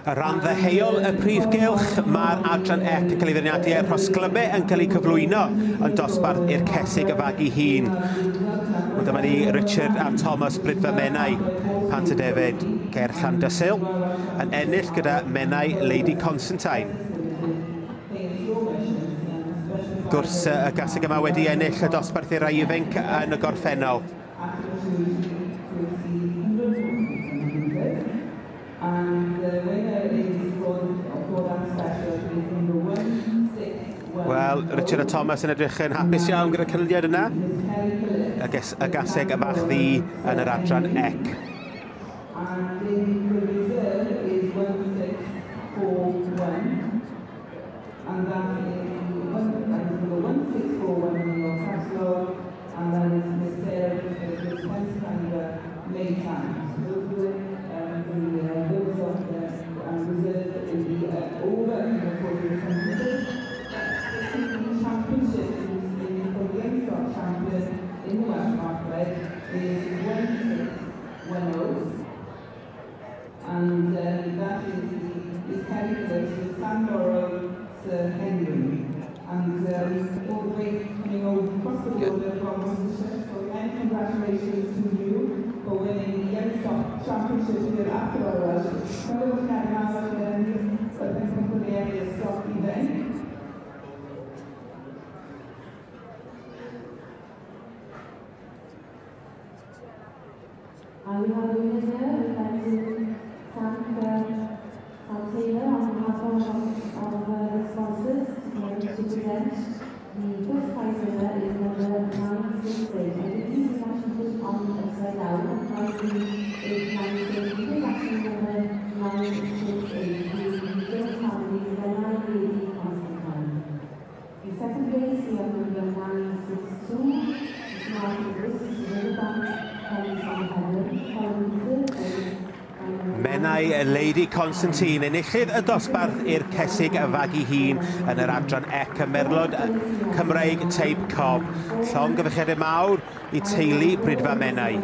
Y rhan ddeheuol y prif gylch, mae'r adran ec yn cael ei feirniadu a'r rhosglymau yn cael ei cyflwyno yn dosbarth i'r cesig y fagu hun. Dyma ni Richard a Thomas Brydfa Menai, Pantydefyd ger Llandysul, yn ennill gyda Menai Lady Constantine. Gwrs y gaseg yma wedi ennill y dosbarth i'r rai ifanc yn y gorffennol. Wel, Richard a Thomas yn edrych yn hapus iawn gyda'r canlyniad yna. Y gaseg y fach ddu yn yr adran ec. And in the reserve is 1641, and that is number 1641 in your catalogue, and that is Miss Sarah Clifford, Maytime. So those were those of the reserve in the over in the 48 meters. The championship in for the young stock champion in the Welsh Market is 1610. And that is Kelly Phillips with Sandborough Sir Henry. And all the way coming over across the border from Worcestershire. So again, congratulations to you for winning the Young Stock Championship here at the Royal Welsh. Stock event. And we have a winner here. We'd like to thank Sam Taylor on behalf of the sponsors to present. The first prize winner is number 968. I believe it's actually put on upside down. 9896. It is actually number 968. The Jones family is Menai Lady Constantine. In second place, we have number 962. It's Martin Brooks, Riverbank, Henry Heaven. Following third place, Menai Lady Constantine, enillydd y dosbarth i'r cesig y fagu hun yn yr adran ec y merlod Cymreig teip cob. Llongyfarchiadau mawr i teulu Brydfa Menai.